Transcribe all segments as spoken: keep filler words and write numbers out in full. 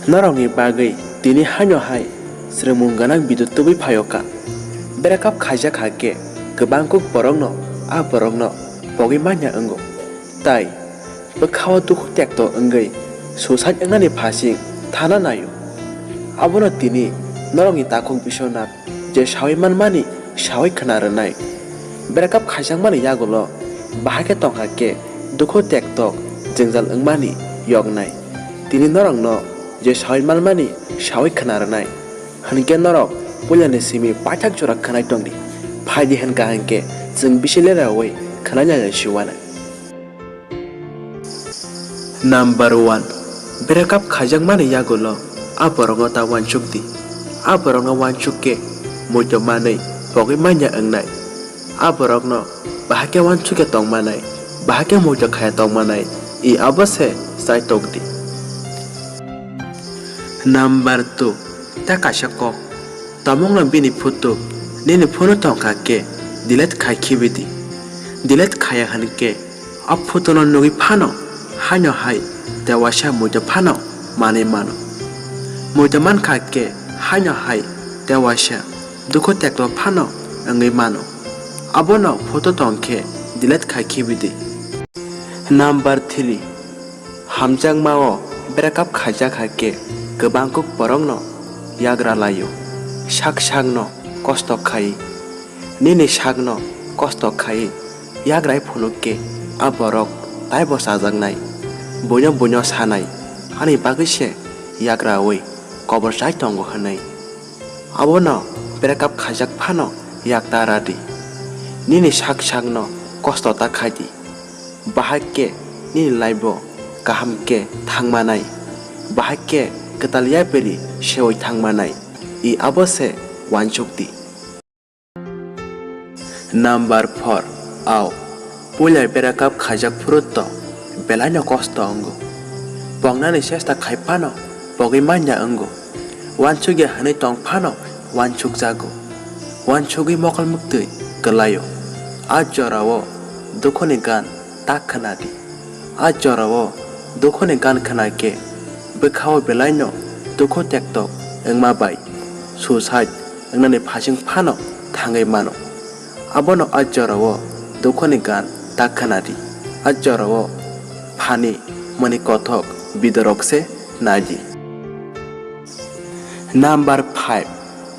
Norokni bagwi tini haino hai swrwngmung gwnang video tubui phaio kha. Breakup khaijak hakhe kwbang kuk borokno a borokno pogwi manya wngo. Tai bwkhao dukhu tekto wngwi suicide wngnani phasing thana naio. Abono tini norokni takhuk Biswanath je sawi manmani sawi khna rwnai. Breakup khaijakmani yagulo bahai khe tongkha khe dukhu tektok jwngjal wngmani yoknai. Tini norokno je sawi manmani sawi khna rwnai. Hinkhe norok puilani simi paithak jora khwnai tongdi. Phaidi hinkha hinkhe chwng bisi leraui khwnai nailai siwana. Number one, breakup khaijakmani yagulo a borokno ta uansukdi. A borokno uansuk khe muitu manwi pogwi manya wngnai. A borokno bahai khe uansuk khe tongmanai, bahai khe muitu khaya tongmanai, i abo se chai tokdi. Number two, ta kaisa kok. Tamungno bini photo nini phone-o tongkha khe delete khai khibidi. Delete khaya hinkhe a photo-no nugwi phano haino hai tei waisa muitu phano manwi mano. Muitu mankha khe haino hai tei waisa dukhu tekto phano wngwi mano. Abono photo tongkhe delete khai khibidi. Number three, hamjakmao breakup khaijak hakhe kwbang kuk borokno yagra laio, sak sakno kosto khai. Nini sakno kosto khai yagrai phunuk khe a borok taibo chajaknai, buino buino sanai, ani bagwi se yagraui kobor chai tongo hwnwi. Abono breakup khaijak phano yak ta radi. Nini sak sakno kosto ta khaidi. Bahai khe nini life-o kaham khe thangmanai. Bahai khe kwtal yapiri seui thangmanai. I abo se uansukdi. Number four, ao. Puila breakup khaijak phuru to belaino kosto wngo. Pongnani chesta khai phano pogwi manya wngo. Uansukya hwnwi tong phano uansukjago. Uansugwi mokol muktwi kwlaio. A jorao dukhuni gan ta khwnadi. A jorao dukhuni gan khna khe bwkhao belaino dukhu tektok wngma bai suicide wngnani phasing phano thangwi mano. Abono a jorao dukhuni gan ta khwnadi. A jorao phani mani kothok bidorok se naidi. Number five,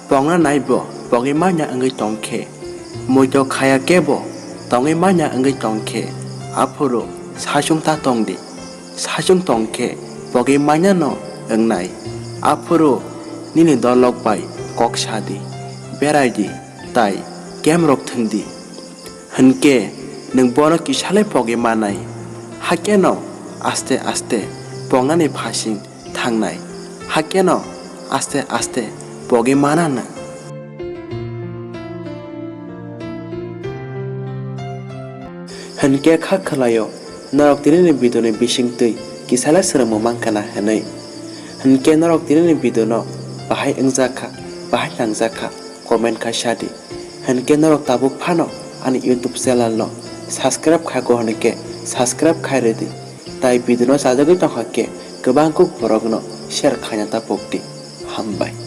pongna naibo pogwi manya wngwi tongkhe, muitu khaya kebo tongwi manya wngwi tongkhe, aphuru saichung ta tongdi. Saichung tongkhe pogwi manyano wngnai. Aphuru nini dolok bai kok sadi, beraidi tai kemrok thwngdi. Hinkhe nwng bono kisalai pogwi manai. Hakheno aste aste pongnani phasing thangnai, hakheno aste aste pogwi mananw. Hinkhe kha khwlaio, norok tinini video ni bisingtwi kisala swrwngmung mankha na hwnwi. Hinkhe norok tinini video no bahai wngjakha, bahai nangjakha, comment khai sadi. Hinkhe norok tabuk phano ani YouTube channel no subscribe khago hwnkhe subscribe khai rwdi. Tai video no chajagwi tongkha khe kwbang kuk borokno share khaina ta pokdi. Hambai.